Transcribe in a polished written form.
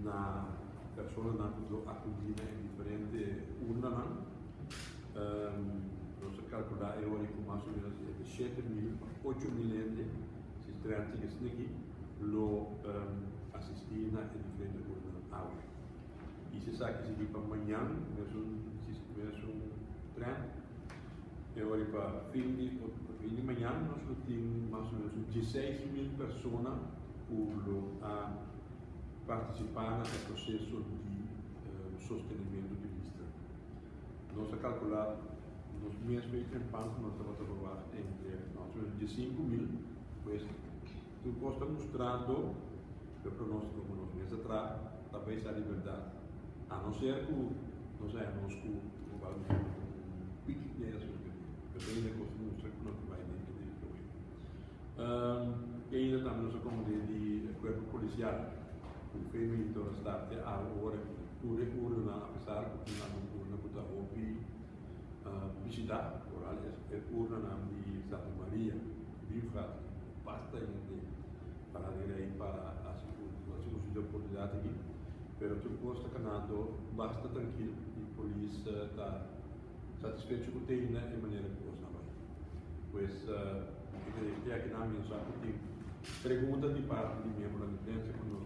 Na personanan ku lo akudí na e diferente urnanan. Nos a kalkulá e ora ku mas o ménos entre 7000 pa 8000 hende, si trènt sigui asina aki, lo asistí na e diferente urnanan awe. I si esaki sigui pa mañan, mesun mesun trènt, e ora pa fin di mañan nos lo tin mas o ménos un 16.000 persona ku lo a partisipá na e proseso di sostenimentu di lista. Nos a kalkulá nos mes bei trempan ku nos tabata verwagt entre mas o ménos 15.000, pues tur kos ta mustrando ku e pronóstiko ku nos mes a traha ta bai sali bèrdat, a no ser ku nos haña nos ku un pik den e asuntu aki, pero ainda kos ta mustra ku nos ta bai den e direkshon ei. Ainda tambe nos a komand'é di kuerpo polisial ku fe militar a start te awe ora ki tur e urnanan apesar ku tin algun urna ku ta hopi bishitá, foral e urnanan di Santa Maria, Biefgat, basta hende para di rei pa hasi uso di oportunidat aki, pero tur kos ta kanando basta trankil i polis ta satisfecho ku te na e manera ku kosnan bai. Pues mi ta te akinan mi no sa ku tin pregunta di parti di miembronan di prensa ku nos.